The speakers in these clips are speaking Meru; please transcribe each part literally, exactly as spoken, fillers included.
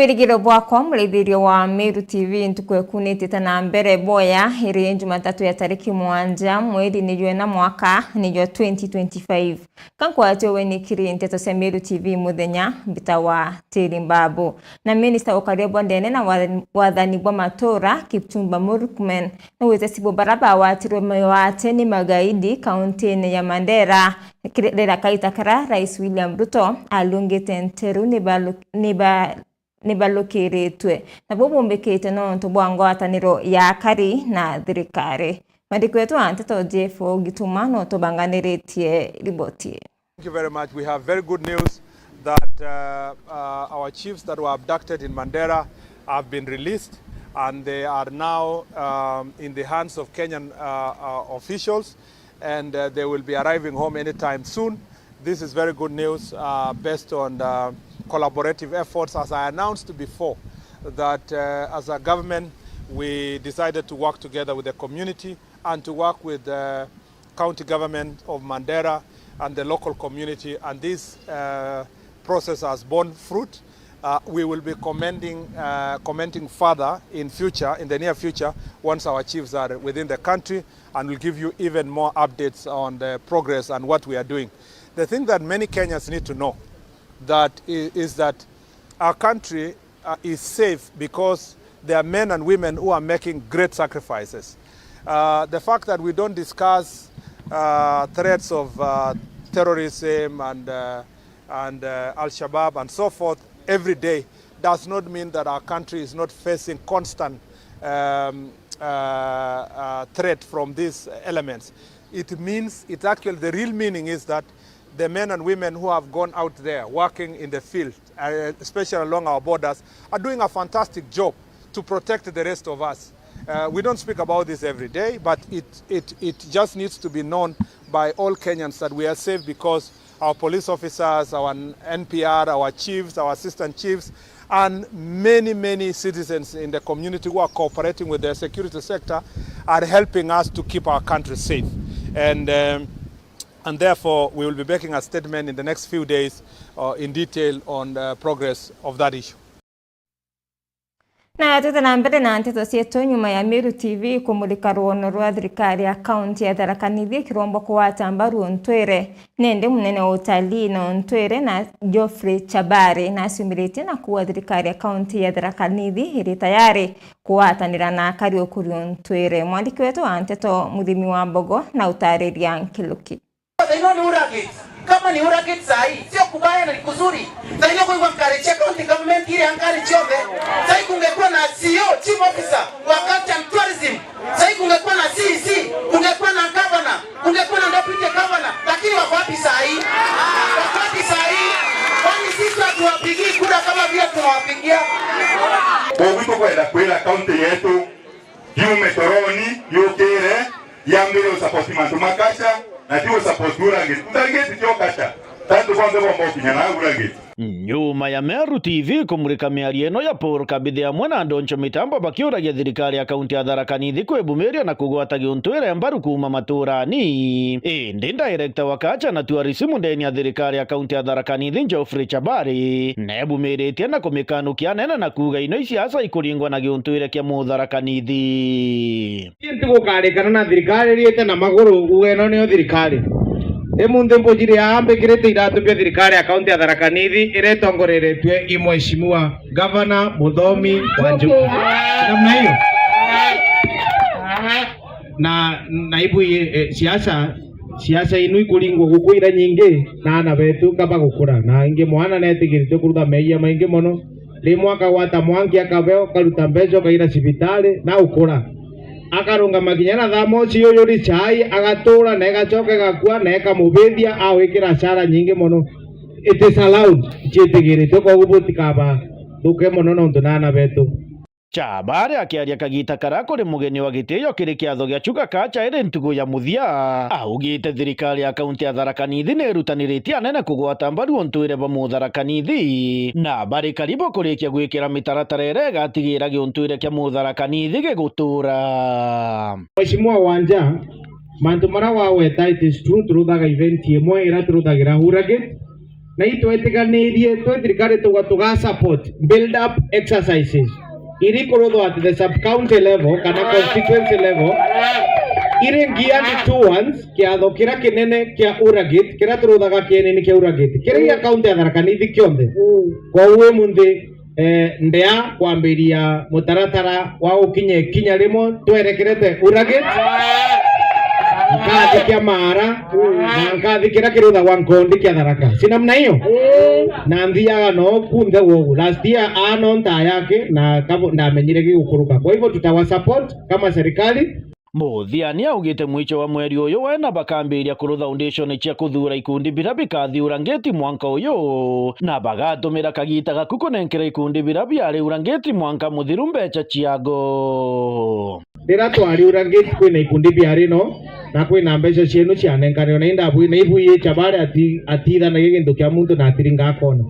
Irigiro bwakwa, muraithiria wa Meru T V, ntuku eku nitite na mbere boya, iri Jumatatu ya tariki mwanja, mweri ni jwa ina, mwaka ni jwa twenty twenty-five. Ka nkwatio we ni kiri nteto cia Meru T V muthenya, mbita wa Tiri Mbabu. Na minista ukaria bwa ndene na wa-, wathani bwa matura, Kipchumba Murkomen, niwite cibo bara bawatirwe mawate ni magaidi kauntine ya Mandera, kiri-, rira kaita kara Rais William Ruto alungite nteru ni balu-, ni ba-, ni balukiritwe, nabo bumbikite nontu bwa ngwataniro ya akari na thirikari. Mwandiki wetu wa nteto Jeff Ogituma no tubanganiritie riboti ii. Thank you very much. We have very good news that, uh, uh, our chiefs that were abducted in Mandera have been released, and they are now, um, in the hands of Kenyan, uh, uh, officials, and, uh, they will be arriving home anytime soon. This is very good news, uh, based on the collaborative efforts, as I announced before, that, uh, as a government, we decided to work together with the community and to work with the county government of Mandera and the local community, and this, uh, process has borne fruit. Uh, we will be commending, uh, commenting further in future, in the near future, once our chiefs are within the country, and we'll give you even more updates on the progress and what we are doing. The thing that many Kenyans need to know that i-, is that our country, uh, is safe because there are men and women who are making great sacrifices. Uh, the fact that we don't discuss, uh, threats of, uh, terrorism and, uh, and, uh, Al-Shabaab and so forth every day does not mean that our country is not facing constant, um, uh, uh, threat from these elements. It means, it actually, the real meaning is that the men and women who have gone out there working in the field, uh, especially along our borders, are doing a fantastic job to protect the rest of us. Uh, we don't speak about this every day, but it, it, it just needs to be known by all Kenyans that we are safe because our police officers, our N P R, our chiefs, our assistant chiefs, and many, many citizens in the community who are cooperating with the security sector are helping us to keep our country safe. And, um, and therefore, we will be making a statement in the next few days, uh, in detail on the progress of that issue. Na twite na mbere na nteto cietu, nyuma ya Meru T V kumurika rwono rwa thirikari ya kaunti ya Tharaka Nithi ikirombwa kugwata mbaru untwire, nende munene wa utalii na untwire na Geoffrey Chabari naciumiritie na kuuga thirikari ya kaunti ya Tharaka Nithi iri tayari kugwatanira na akari ukuri untwire. Mwandiki wetu wa nteto Muthimi wa Mbogo na utariria nkiluki. Sasa ino ni uragit. Kama ni uragit sahi, sio kubaya na ni kuzuri. Sasa ino kuigwa encourage ya county government ile encourage chombe. Sasa kungekuwa na C E O, chief officer wa culture and tourism. Sasa kungekuwa na C E C, kungekuwa na governor, kungekuwa na deputy governor. Lakini wako wapi sahi? Wako wapi sahi? Kwani sisi hatuwapigii kura kama vile tunawapigia? Koguo tukwenda kwira county yetu yume toroni, yukire, yambire usupport mantu ma culture, na ti usupport uragit. Uragit tio culture. Tantu bonthe bomba ukinya na uragit. Nyuma ya Meru T V kumurika miario ino ya Paul Kabithi amwe na Ndoncho Mitambo bakiuragia thirikari ya kaunti ya Tharaka Nithi kwibumiria na kugwata giuntwire mbaru kuuma maturani. Indi director wa culture na tourism ndeni ya thirikari ya kaunti ya Tharaka Nithi, Geoffrey Chabari, nebumiritie na kumikanukia anene na kuuga ino isiasa ikuringwa na giuntwire kia Mutharaka Nithi. Ntigukarikana na thirikari iriite na maguru, uga ino niyo thirikari. Imunthi mbujiri aa mbikirite iratu bia thirikari ya kaunti ya Tharaka Nithi iria itongoreretue i Mheshimiwa Gavana Muthomi wa Njuki. Namna hiyo. Na, na ibu i-, e, siasa, siasa inu ikuringwa guku ira nyingi, na aana betu nkaba gukura, na ingi mwana netigirite kurutha meeyia maingi mono. Rimwe akagwata mwanki akabeo, akaruta mbeca, ukaira cibitari, na ukura. Akarungama kinya na thaa moci yuyuri chai, agatura, na igacoka igakua, na ikamubithia, awikira hasara nyingi mono. It is allowed, ciitigirite, koguo butikaba thuke mono nontu na aana betu. Chabari akiaria kagita kara kuri mugeni wa gitio kiri kiatho gia Chuka Kacha iri ntugu ya muthia, augite thirikari ya kaunti ya Tharaka Nithi ni irutaniritie anene kugwata mbaru untwire bwa Mutharaka Nithi, na bari karibu kurikia gwikira mitaratara iria igatigira giuntwire kia Mutharaka Nithi gigutura. Mheshimiwa Wanja, mantu maria wagweta, it is true, turuthaga event imwe iria turuthagira Hurricane, Na itwetiganirie twi thirikari tuga tuga support build up exercises iri kuruthwa at the sub county level kana constituency level, iri geared towards kiatho kiria kinene kia Uragate, kiria turuthaga kienini kia Uragate, kiria gia county ya Tharaka Nithi kionthe. Kwou wi munthi, eh, ndea kwambiria mutaratara wa gukinya ikinya rimwe twerekerete Uragate, nkathi kia Maara, na nkathi kiria kiruthagwa Nkondi kia Tharaka. Si namna hiyo? Na nthiaga no kunthe wogu. Last year, ano nta yake, na kabo-, ndamenyire gigukuruka. Kwa hivyo, tutawa support kama serikali. Muthiani augite mwicho wa mweri uyu wena bakambiria kurutha audition cia kuthuura ikundi biria bikathiura ngeti mwanka uyu, na bagatumira kagiita gaku kunenkera ikundi biria biari ura ngeti mwanka muthiru mbecha ciago. Riria twari ura ngeti, kwina ikundi biari no, na kwina mbecha cienu cianenkanirwe, na indabwi-, na ibwiicha baria ati-, atithanagia gintu kia muntu na atiringa akona.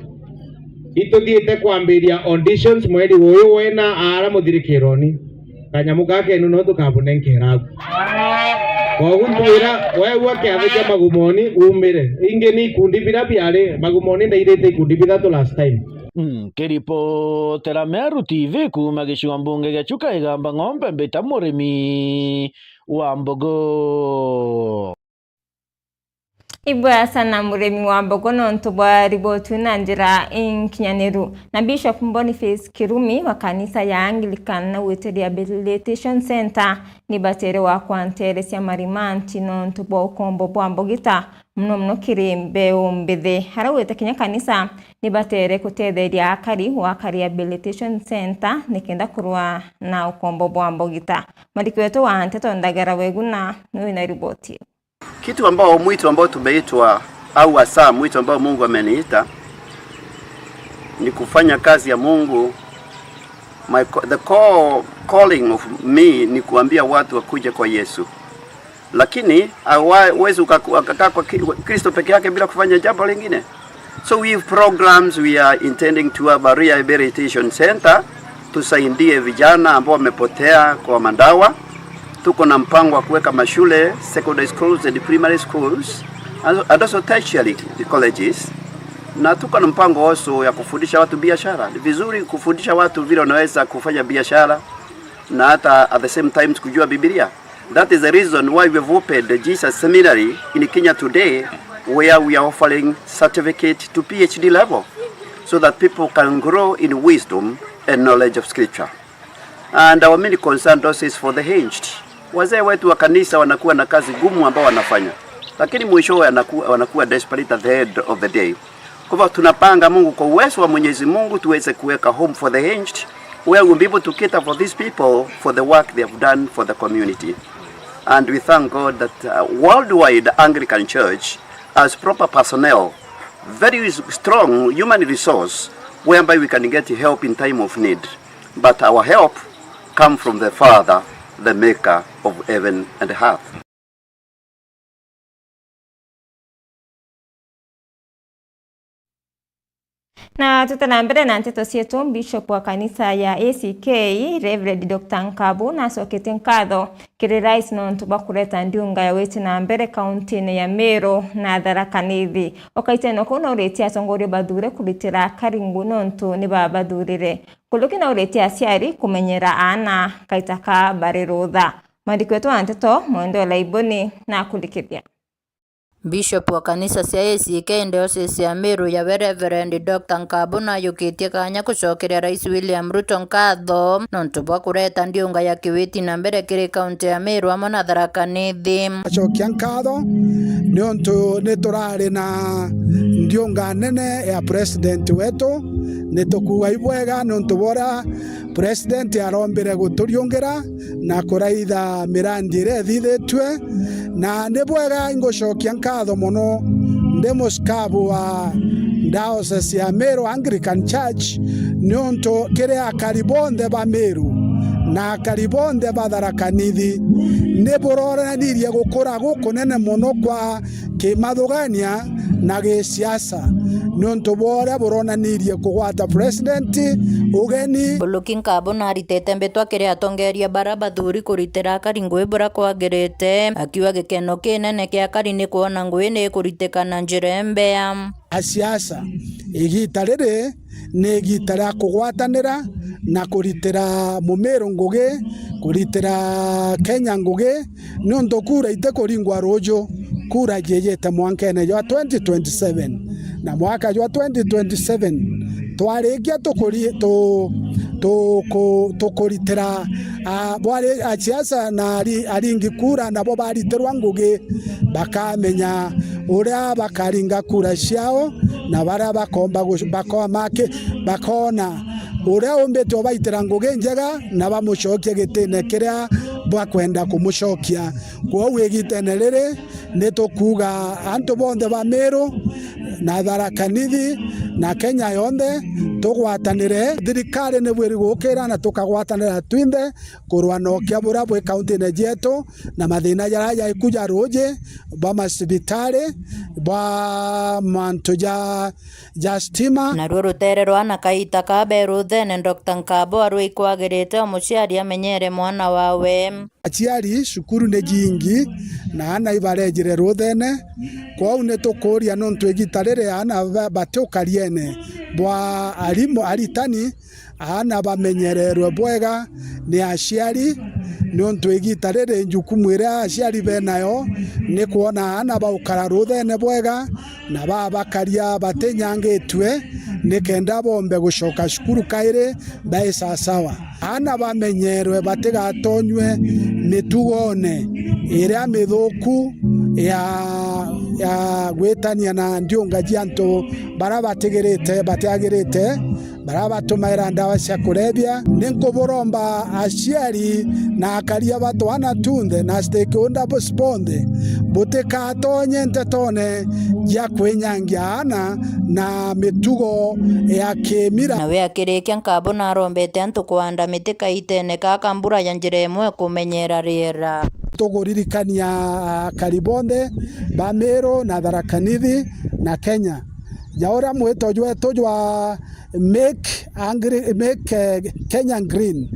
Ituthiite kwambiria auditions mweri uyu wena aara muthirikironi. Kanyamu gaa kenu no tukabunenkera au. Kogu ntwira, weegua kiathi kia Magumoni, umire. Ingi ni ikundi biria biari, Magumoni ndairite ikundi bithatu last time. Nkiripotera Meru T V kuuma gicigo mbunge gia Chuka Igamba Ng'ombe, mbita murimi wa mbogo. Ibwea sana murimi wa mbogo nontu bwa riboti na njira inkinyaniru. Na Bishop Boniface Kirumi wa kanisa ya Anglican naugite Rehabilitation Centre ni batere wa kwanteresia marimanti nontu bwa ukombo bwa mbogita, muno muno kiri mbeu mbithi. Araugite kinya kanisa ni batere kutetheria akari gwaka Rehabilitation Centre nikenda kurwa na ukombo bwa mbogita. Mwandiki wetu wa nteto Ndagara Weguna ni wina riboti. Kitu ambao, mwito ambao tumeitwa, au hasa mwito ambao Mungu ameniita, ni kufanya kazi ya Mungu. My co-, the call, calling of me ni kuambia watu wakuje kwa Yesu. Lakini hawa-, huwezi uka-, ukakaa kwa Ki-, Kristo peke yake bila kufanya jambo lingine. So we have programs, we are intending to have a rehabilitation center, tusaidie vijana ambao wamepotea kwa madawa. Tuko na mpango wa kuweka mashule, secondary schools and primary schools, and, and also tertiary colleges. Na tuko na mpango also ya kufundisha watu biashara. Ni vizuri kufundisha watu vile wanaweza kufanya biashara na hata at the same time kujua Biblia. That is the reason why we have opened the Jesus Seminary in Kenya today, where we are offering certificate to P H D level, so that people can grow in wisdom and knowledge of Scripture. And our main concern also is for the aged. Wazee wetu wa kanisa wanakuwa na kazi ngumu ambao wanafanya, lakini mwishowe anaku-, wanakuwa desperate at the end of the day. Kwa hivyo tunapanga, Mungu, kwa uwezo wa Mwenyezi Mungu, tuweze kuweka home for the aged, where we'll be able to cater for these people for the work they have done for the community. And we thank God that, uh, worldwide Anglican Church has proper personnel, very s-, strong human resource, whereby we can get help in time of need. But our help come from the Father, the maker of heaven and earth. Na tute na mbere na nteto cietu, Bishop wa kanisa ya A C K, Reverend Doctor Nkabu, nacoketie nkatho kiri Rais nontu bwa kureta ndiunga ya witi na mbere kauntine ya Meru na Tharaka Nithi. Ukaitene kuu nauritie atongoria bathure kuritira akari ngu nontu ni babathurire. Kuruki nauritie aciari kumenyera aana kaita ka bari rutha. Mwandiki wetu wa nteto, Mwende Olaiboni, nakurikithia. Bishop wa kanisa cia A C K Diocese ya Meru yawe Reverend Doctor Nkabu nayukitie kanya gucokeria Rais William Ruto nkatho nontu bwa kureta ndiunga ya kiwiti na mbere kiri kaunti ya Meru amwe na Tharaka Nithi. Acokia nkatho niuntu ni turari na ndiunga nene ya president wetu. Ni tukuuga ibwega niuntu bwa uria president arombire guturiungira na kuraitha mirandi iria ithithitue, na ni bwega ingucokia nkatho mono ndi muskabu wa Diocese ya Meru Anglican Church, niuntu kiri akari bonthe ba Meru Na akari bonthe ba Tharaka Nithi ni buroranirie gukura gukunene mono kwa kimathugania na gisiasa, niuntu bwa uria buronanirie kugwata president ugeni. Uluki Nkabo naritite mbitwa kiri atongeria bara bathuri kuritira akari ngugi buria kwagirite, akiuga gikeno kinene kia akari ni kwona ngugi ni ikuritika na njira imbea. A siasa, igita riri ni igita ria kugwatanira na kuritira Mumiru ngugi, kuritira Kenya ngugi, niuntu kura itikuringwa ruuju, kura ciijite mwankene jwa twenty twenty-seven. Na mwaka jwa twenty twenty-seven, twarikia tukuri-, tu-, tuku-, tukuritira, a, bwari, a, siasa na ari-, aringi kura nabo baritirwa ngugi, bakamenya uria bakaringa kura ciao, na baria bakomba gu-, bako-, make-, bakona uria umbite ubaitira ngugi njega, na bamucokie gitine kiria bakwenda kumucokia. Kwou igitene riri, ni tukuuga antu bonthe ba Miru na Tharaka Nithi na Kenya yonthe, tugwatanire. Thirikari ni bwiri gukira na tukagwatanira twinthe kurwa na ukia buria bwi kauntine cietu na mathina jaria jaiku ja ruuji, bwa macibitari, bwa mantu ja, ja stima. Naruo rutere rwa ana kaita ka beruthene, Doctor Nkabo arwe ikwagirite o muciari amenyere mwana wawe. Aciari, cukuru ni jingi, na ana ibarejire ruthene. Kwou ni tukuuria, nontu igita riri ana ba-, bati ukariene bwa arimu, aritani, ana bamenyererwe bwega ni aciari, nontu igita riri njukumu iria aciari benayo ni kwona ana baukara ruthene bwega, na babakaria batinyangitue, nikenda bombe gucoka cukuru kairi bai sasawa. Ana bamenyerwe batigatonywe mitugone iria mithuku ya, ya gwitania na ndiunga cia antu baria batigirite, batiagirite, baria batumaira ndawa cia kurebia. Ni nkuburomba aciari na akaria ba twana tunthe na stakeholders bonthe, butikatonye ntetone cia kwinyangia ana na mitugo ya kimira. Nawe akirikia, Nkabo narombete antu kuanda miti kaitene ka kambura ya njira imwe kumenyera riera. Tukuririkania akari bonthe ba Miru na Tharaka Nithi na Kenya, ja uria mwito jwetu jwa Make Angli-, Make, eh, Kenya Green,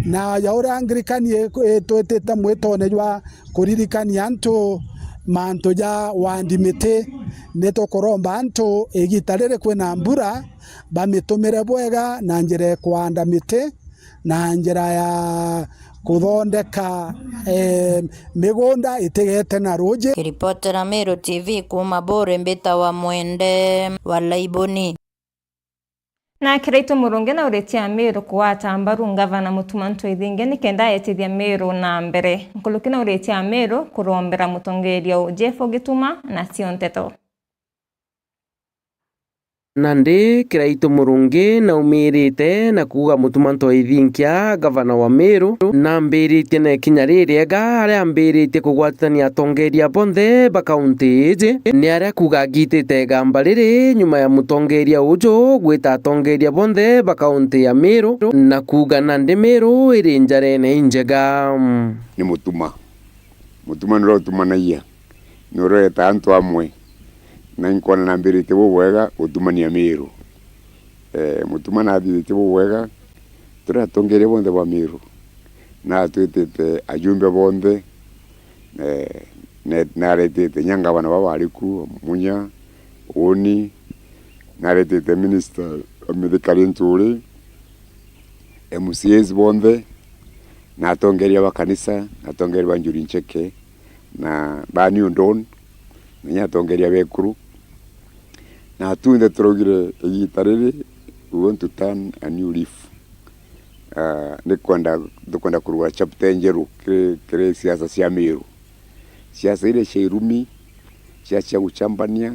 na ja uria Anglikani i-, itwitite mwitone jwa kuririkania antu mantu ja wandi miti. Ni tukuromba antu igita riri kwina mbura, bamitumire bwega na njira ya kwanda miti, na njira ya kuthondeka, eh, migunda itigete na ruuji. Kiripotera Meru T V kuuma Buuri, mbitawa Mwende wa Laiboni. Na Kiraitu Murungi nauritie Amiru kugwata mbaru ngavana Mutuma M'Ethingia nikenda aetithia Miru na mbere. Nkuruki nauritie Amiru kurombera mutongeria uu Jeff Gituma na cio nteto. Nandi Kiraitu Murungi naumirite na kuuga Mutuma M'Ethingia, ngavana wa Miru, nambiritie na ikinya ririega aria ambiritie kugwatithania atongeria bonthe ba kaunti iji. Ni aria kuuga agitite igamba riri nyuma ya mutongeria uju gwita atongeria bonthe ba kaunti ya Miru na kuuga nandi Miru iri njarene injega. Ni Mutuma. Mutuma niwe utumanagia. Niwe ureeta antu amwe, na inkwona nambiritie bubwega gutumania Miru. Eh, Mutuma nathithitie bubwega, turi atongeria bonthe ba Miru. Natwitite ajumbe bonthe, eh, ne-, naretite inya ngavana baba bari ku, Munya, uuni, naretite minister wa mithikari nturi, M C As bonthe, na atongeria ba kanisa, na atongeria ba Njuri Ncheke, na ba New Dawn, na inya atongeria ba ekuru. Na tunthe turaugire, igita riri, we want to turn a new leaf. Ah, ni kwenda, tukwenda kurugura chapter njeru kiri, kiri siasa cia Miru. Siasa iria cia irumi, siasa cia guchambania,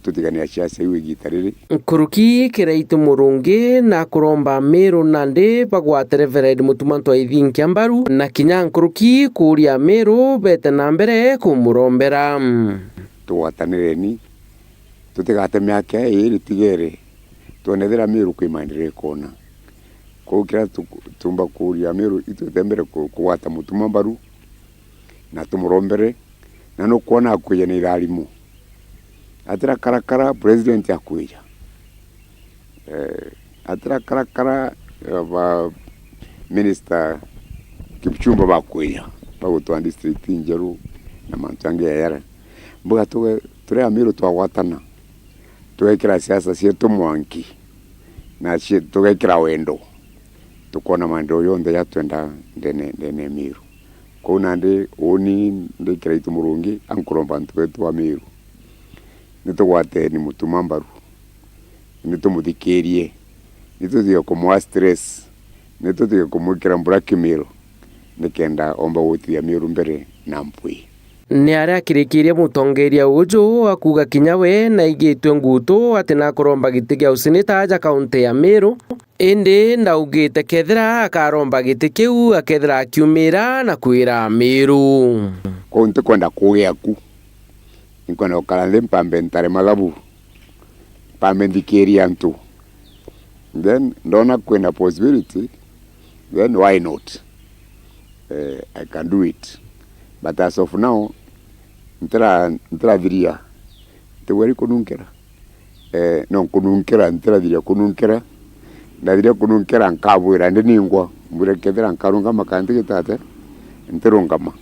tutiganira siasa iu igita riri. Nkuruki Kiraitu Murungi na kuromba Amiru nandi bagwate Reverend Mutuma M'Ethingia mbaru, na kinya nkuruki kuuria Amiru bete na mbere kumurombera. Tugwatanireni, tutigate miaka iiri tigere, twone ethira Miru kwi maendeleo ikona. Kwou kiria tu-, tuumba kuuria Amiru, itwite mbere ku-, kugwata Mutuma mbaru, na tumurombere, na nukwona akwija na irarimo. Atirakarakara president akwija. Eh, atirakarakara, eh, ba minister Kipchumba bakwija, bagutwaa district injeru na mantu jangi ya yara. Mbuga tuge, turi Amiru twagwatana, tugekira siasa cietu mwanki, na cie-, tugekira wendo, tukwona maendeleo jonthe jatwenda ndene, ndene ya Miru. Kwou nandi uuni ndikira itu Murungi, ankuromba antu betu ba Miru, nitugwateni Mutuma mbaru, nitumuthikirie, nitutige kumwa stress, nitutige kumwikira blackmail, nikenda omba gutithia Miru mbere na mpwi. Ni aria akirikirie mutongeria uju akuuga kinya we naigitwe ngutu ati nakuromba giti gia useneta aja kaunti ya Miru, indi ndaugite kethira akaromba giti kiu akethira akiumira na kwira Miru. Kwou ntikwenda kugia ku, inkwenda gukara nthi mpambe ntare mathabu, mpambe nthikirie antu. Then ndona kwina possibility, then why not? Eh, I can do it. But as of now, ntira-, ntirathiria. Ntigweri kununkira. Eh, no nkununkira, ntirathiria kununkira. Ndathiria kununkira, nkabwira ndi ningwa. Mbwire kethira nkarungama kana ntigitate, ntirungama.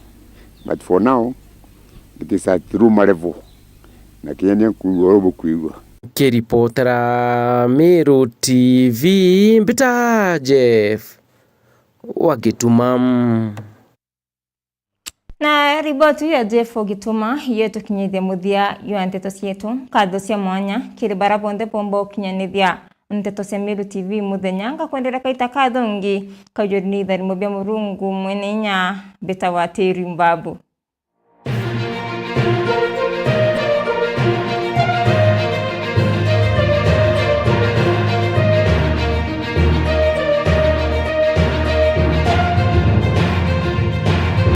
But for now, it is at Ruma level. Na kinya ni nkuigua uria bukwigua. Kiripotera Meru T V, mbita Jeff wa Gituma. Na riboti ya Jeff Gituma yetukinyithia muthia jwa nteto cietu. Nkatho cia mwanya kiri bara bonthe bomba ukinyanithia nteto cia Meru T V muthenya. Ngakwendera kaita kathongi kaujuri ni itharimo bia Murungu mwene inya, mbita wa Teri Mbabu.